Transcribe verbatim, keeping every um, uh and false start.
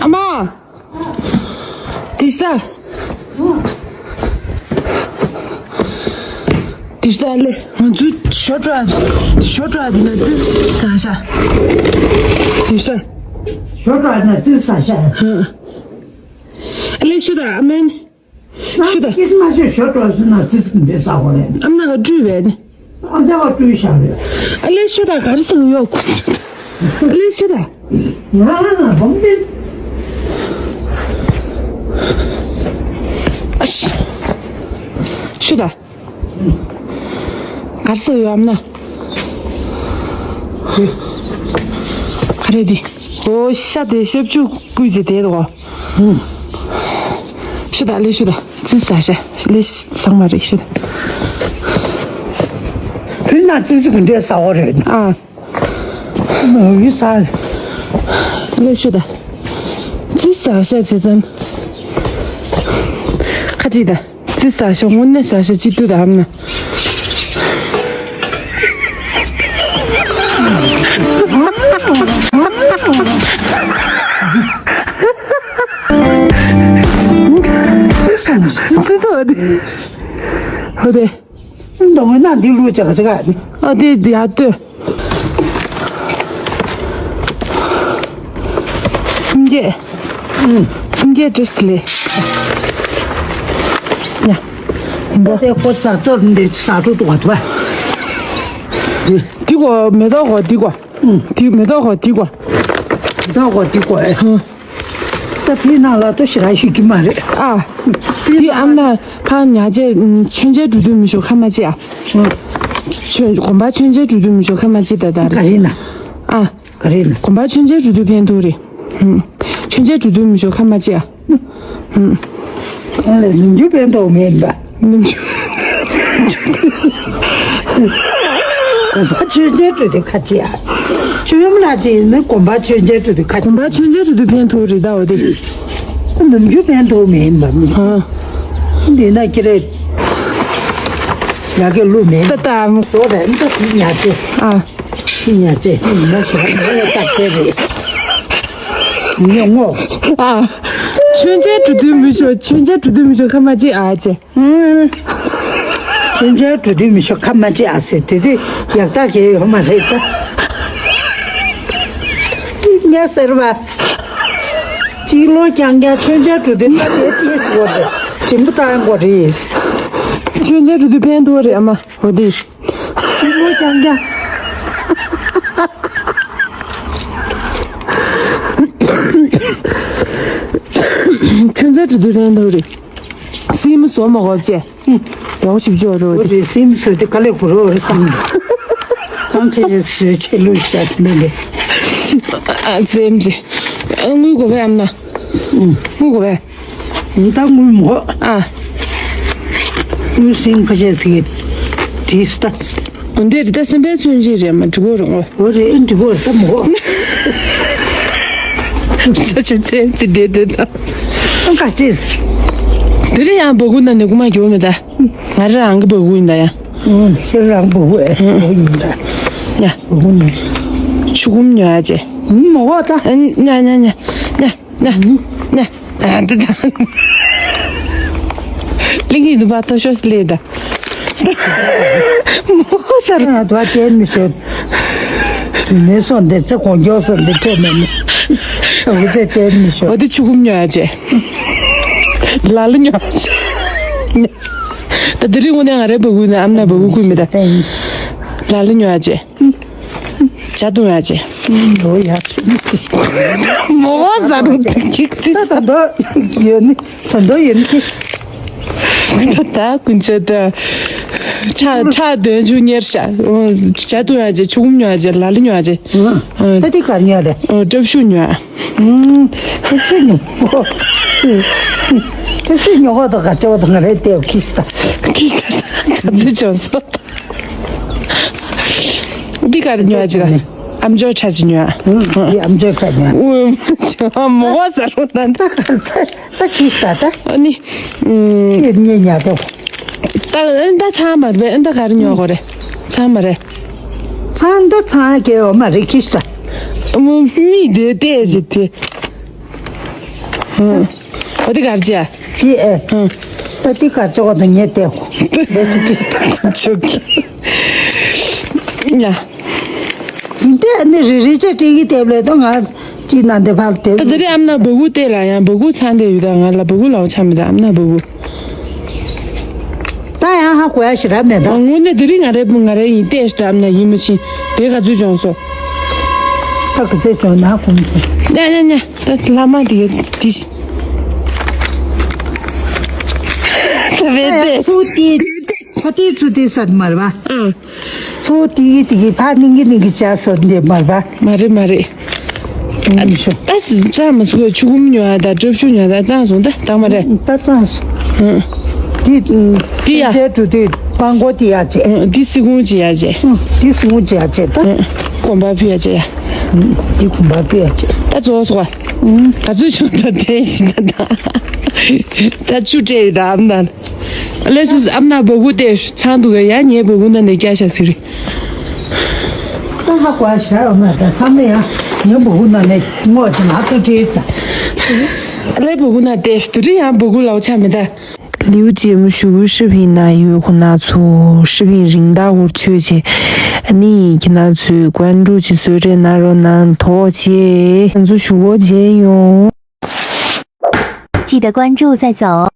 ཨ་མ། དེ་ཤ། དེ་ཤ་ལེ། ང་ཚོ་ཞོ་བྲོ་ཞོ་བྲོ་དེ་ན་ཙི་ས་ཤ། དེ་ཤ། ཞོ་བྲོ་ན་ཙི་ས་ཤ། ཨ་ལེ་ཤོད་ད་ཨ་མན། ཤོད་ད། ཁྱེད་མ་ཤོད་ཞོ་བྲོ་སོང་ན་ཙི་ཙི་འདྲེ་ས་གོ་རེད། ཨ་མ་ན་ག་བཀྲུས་བས་ནི། ཨ་མ་ཅག་བཀྲུས་བཞག་རེད། ཨ་ལེ་ཤོད་ད་ག་རེ་ཟེར་གི་ཡོད། ཨ་ལེ་ཤོད་ད། ང་ལ་ན་བོམ་ཏེ། ཨ་ཤི། ཤོད་ད། གར་སོ་ཡོད་ཨམ་ན། ག་རེ་འདི། ཨོ་ཤ་དེ་ཤབ་ཆུ་ཀུ་ཅི་དེ་རོ། ཤི་ད་ལེ་ཤི་ད། ཙི་ས་ཤ་ལེ་ཤི་ཚང་མ་རེ་ཤི་ད། བུ་ན་ཙི་ཙི་གུ་འདྲེ་ས་འོ་རེད། ཨ། མོ་བི་ས། ལེ་ཤི་ད། ཙི་ས་ཤ་ཅི་ཙམ། ཁ་ཅི་ད། ཙི་ས་ཤ་དངོས་གནས་ས་ཤ་ཅི་ཏུ་དམ་ན། ཙི་ཙི་འོ་དེ། འོ་དེ། འདོང་ན་འདི་ལུས་ཅག་ཅག་ཨ་དེ་ཡ་ཏོ། ཕུང་རྒྱས། ཕུང་རྒྱས་བྲེས་ལེ། ཡ། ད་དེ་ཁོ་ཙག་ཙོག་འདི་ས་ཁྲུ་ཏོག་བ་ཏོ། འདི་གོ་མེ་ཏོག་གོ་འདི་གོ། འདི་མེ་ཏོག་གོ་འདི་གོ། མེ་ཏོག་གོ་འདི་གོ་ཨེ། ད་ཕི་ནང་ལ་ཏོ་ཞེ་ར་ཞིག་གི་མ་རེད། ཨ། ཕི་ཨ་མ་ཕ་ཉ་ཅེ་མཆོད་མཇལ་འགྲོ་དུས་མི་ཤོག་ཁ་མ་ཅེ་ཨ། མཆོད་དགོན་པ་མཆོད་མཇལ་འགྲོ་དུས་མི་ཤོག་ཁ་མ་ཅེ་ད་ད་རེད། ག་རེ་ན། ཨ། ག་རེ་ན། དགོན་པ་མཆོད་མཇལ་འགྲོ་དུས་ཕན་ཐོགས་རེད། མཆོད་མཇལ་འགྲོ་དུས་མི་ཤོག་ཁ་མ་ཅེ་ཨ། ཨ་ལས་ནམ་རྒྱུན་ཕན་ཐོགས་མེད་པ། ནམ་རྒྱུན། དགོན་པ་མཆོད་མཇལ་འགྲོ་དུས་ཁ་ཅེ་ཨ། ཆུ་ཡོམ་ལ་ཅེ་ནི་དགོན་པ་མཆོད་མཇལ་འགྲོ་དུས་ཁ་ཅེ། དགོན་པ་མཆོད་མཇལ་འགྲོ་དུས་ཕན་ཐོགས་རེད་ད་འོ་དེ། ནམ་རྒྱུན་ཕན་ཐོགས་མེད་པ་མི། ཨ། འདི་ན་ཀི་རེད། ཡ་གི་ལུ་མེད། ད་ད་མོ། དོ་རེད་འདི་དེ་ཉ་ཅེ། ཨ། དེ་ཉ་ཅེ་དེ་མི་ན་ཞེ་ར་མ་ཡ་བཏགས་ཚེ་རེད། ཉོ་ངོ་། ཨ། མཆོད་མཇལ་འགྲོ་དུས་མི་ཤོག་མཆོད་མཇལ་འགྲོ་དུས་མི་ཤོག་ཁ་མ་ཅེ་ཨ་ཅེ། མཆོད་མཇལ་འགྲོ་དུས་མི་ཤོག་ཁ་མ་ཅེ་ཨ་ཟེར་དེ་དུས་ཡག་རྟགས་ཀྱི་ཡོད་མ་རེད་ད། ངས་ཟེར་བ། གཅིག་ལོ་རྐྱང་རྐྱང་མཆོད་མཇལ་འགྲོ་དུས་ད་དེ་ཏིས་འགོ་རེད། སྦྱིན་པ་བཏང་འགོ་རེད། མཆོད་མཇལ་འགྲོ་དུས་ཕན་ཐོགས་རེད་ཨ་མ་འོ་དེ། གཅིག་ལོ་རྐྱང་རྐྱང་། མཆོད་མཇལ་འགྲོ་དུས་ཕན་ཐོགས་རེད། སེམས་བཟོ་མ་དགོས་ཅེ། ཡོང་ཞིབ་ཅོ་རོ། འོ་རེད་སེམས་བཟོ་དེ་ག་ལེ་གོ་རོ་རེད་བསམ། གང་ག་ཡེ་བཟོས་ཆེ་ལུས་བྱ་མི་ལེ། ཨ་ཙེམ་ཅེ། ཨ་དངུལ་དགོས་པས་ཨམ་ན། དངུལ་དགོས་པས། ད་དངུལ་མོ། ཨ། དངུལ་སེམས་ཁ་ཤས་ཟིག་དྲིས་སུ་ད། འདི་རི་ད་སེམས་པའི་མཚོན་བྱེད་རེད་མ་འགྲིག་གོ་རུང་ངོ་། འོ་རེད་ཨེ་འགྲིག་གོ་རེད་ད་མོ། ས་ཆ་ཚན་ཚེ་འདི་འདི་ད། ཨང་ག་ཅེས། དེ་རིང་ཡང་སྦ་ཁུག་ན་ནི་ཀུ་མ་འགྱོ་མི་ད། ང་རང་རང་གི་སྦ་ཁུག་ཡིན་ད་ཡ། ཨང་ཁྱེད་རང་སྦ་ཁུག་ཨེ་སྦ་ཁུག་ཡིན་ད། ཡ། སྦ་ཁུག་ནི། ཆུ་ཁུམ་ཉོ་ཡ་ཅེ། མོ་གོ་ད། ཉ་ཉ་ཉ་ཉ། ན། ན། ན། ཨ་འདི་ད། གླིང་གི་འདུག་པ་ཐོ་ཤོས་ལེ་ད། མོ་ས་རུ། ང་དུ་བ་བསྟན་མི་ཤོད། དུས་མེད་སོང་འདི་ཚེ་གོང་མགྱོགས་སོང་འདི་ཁྲོད་མེད་ནི། འུ་ཚེ་བསྟན་མི་ཤོད། འོ་དེ་ཆུ་ཁུམ་ཉོ་ཡ་ཅེ། ལ་ལུ་ཉོ་ཡ་ཅེ། ད་དེ་རིང་དངོས་གནས་ང་རེ་སྦ་ཁུག་ན་ཨམ་ན་སྦ་ཁུག་ཁུག་མི་ད། ལ་ལུ་ཉོ་ཡ་ཅེ། ཇ་བཏུང་ཡ་ཅེ། འགྲོ་ཡ་ཆུ་མི་ཁུ་ཤི། མོ་ཟ་རུ་ད་ཀིག་ཙི། ད་ད་འདོ་ཡོད་ནི་ད་འདོ་ཡོད་ནི་ཀི། ད་ད་ཀུན་ཆ་ད། ཆ་ཆ་དོན་ཆུ་གཉེར་ཤ། ཇ་བཏུང་ཡ་ཅེ་ཆུ་ཁུམ་ཉོ་ཡ་ཅེ་ལ་ལུ་ཉོ་ཡ་ཅེ། ད་དེ་གར་ཉོ་རེད། ཨོ་ཏྲབ་ཤུ་ཉོ་ཡ། ཏྲབ་ཤུ་ཉོ། ཏྲབ་ཤུ་ཉོ་གོ་ད་ག་ཅེ་བ་ད་ང་རེ་ཏེ་ཀི་སི་ད། ཀི་སི་ད་ག་ཚོད་ཅོ་སོ། འདི་ག་རེ་ཉོ་ཅིག་ཨ་མཆོག་ཆ་ཅིག་ཉོ་ཨ། འདི་ཨ་མཆོག་ཆ་ཉོ་ཨ། མོ་བ་ཟ་རོ་ན་ད་ག་ད་ད་ཁིས་ད་ད། ཨ་ནི། ཨུམ། ཁྱེད་ཉེ་ཉ་དེ། ད་ཨ་ད་ཆང་མ་རེད་ཨ་ད་ག་རེ་ཉོ་གོ་རེད། ཆང་མ་རེད། ཚང་འདི་ཚང་གི་འོ་མ་རིག་གི་ཤ། མོ་མི་དེ་དེ་ཟེར་དེ། ཧུ། ཨ་དེ་གར་ཅི་ཨ། དེ་ཨེ། ཧུ། ད་དེ་གར་ཅི་བ་དང་ཉེ་དེ། དེ་ཚོ་གི་ཆོག་གི། ཡ། དེ་འདི་ནི་རི་རི་ཅེ་ཏྲིང་གི་དེབ་ལས་དང་ང་ཅི་ན་འདི་ཕར་དེབ། ད་དེ་རི་ཨམ་ན་བ་གུ་དེ་ལ་ཡང་བ་གུ་ཚང་དེ་ཡོད་ད། ང་ལ་བ་གུ་ལའོ་ཆ་མི་ད་ཨམ་ན་བ་གུ། ད་ཡང་ཧ་གོ་ཡ་ཞིག་རབ་མེད་ད། དངོས་གནས་དེ་རིང་ང་རེ་ང་རེ་ཡིན་ཏེ་ཞུ་དམ་ན་ཡིན་མི་ཕྱིན། དེ་ག་ཚོད་བྱུང་སོ། ད་ག་ཚོད་བྱུང་ན་གོམས་སོ། ཉ་ཉ་ཉ། ད་ལྷ་མ་དེ་དེ། ད་བེ་དེ། ཚུ་དེ་ཁོ་དེ་ཚུ་དེ་སད་མར་བ། ཨང་། ཚུ་དེ་དེ་ཕ་ནིང་གི་ནིང་གི་ཅག་སོ་འདི་མར་བ། མ་རེད་མ་རེད། ཨ་ནི་ཤོ། ད་གཙང་མ་སུ་ཆུ་ཁུམ་ཉོ་ཡ་ད་གྲབ་ཆུ་ཉོ་ཡ་ད་གཙང་སོང་ད་དང་མ་རེད། ད་གཙང་སོང་། ཧུ། དེ་དེ་ཡ། ཅེ་ཀྲུ་དེ་པང་གོ་དེ་ཡ་ཅེ། ཧུ། དེ་སི་ཀུང་ཅི་ཡ་ཅེ། ཧུ། དེ་སི་ཀུང་ཅི་ཡ་ཅེ་ད། ཧུ། གོམ་པ་ཕུ་ཡ་ཅེ་ཡ། ཧུ། དེ་གོམ་པ་ཕུ་ཡ་ཅེ། ད་ཙོ་སོ་ག། ཧུ། ག་ཚོད་བྱུང་ད་དེ་ཞིག་ད་ད། ད་ཆུ་སྤྲད་ཡོད་ད་ཨམ་ན། ལས་སུ་ཨམ་ན་བ་གུ་དེ་ཚང་འདུག་ག་ཡ་ཉེ་བ་གུ་ན་ནས་སྐྱ་ཤ་སི་རི། ད་ཧ་གོ་ཤ་འོ་མ་ད་ཚང་མ་ཡང་ཉམས་པོ་ཧུ་ན་ནས་ངོ་ཅི་མ་ཐུ་ཏྲི་ད། ལེ་བུ་གུ་ན་ཏེ་ཤུ་ཏུ་རི་ཡང་བུ་གུ་ལའོ་ཆ་མི་ད། ལིའུ་ཅེ་མུ་ཞུ་གུ་ཧྲི་ཕིན་ན་ཡོད་ཁོ་ན་ཚོ་ཧྲི་ཕིན་རིང་ད་འུར་ཆོས་ཆེ། ཨ་ནི་ཁྱི་ན་ཚོས་ཀོན་ཀྲུ་ཅི་བཟོས་རེ་ན་རོ་ན་ཐོ་ཆེ། ང་ཚོ་ཞུ་གོ་མཇལ་ཡོང་། 记得关注再走。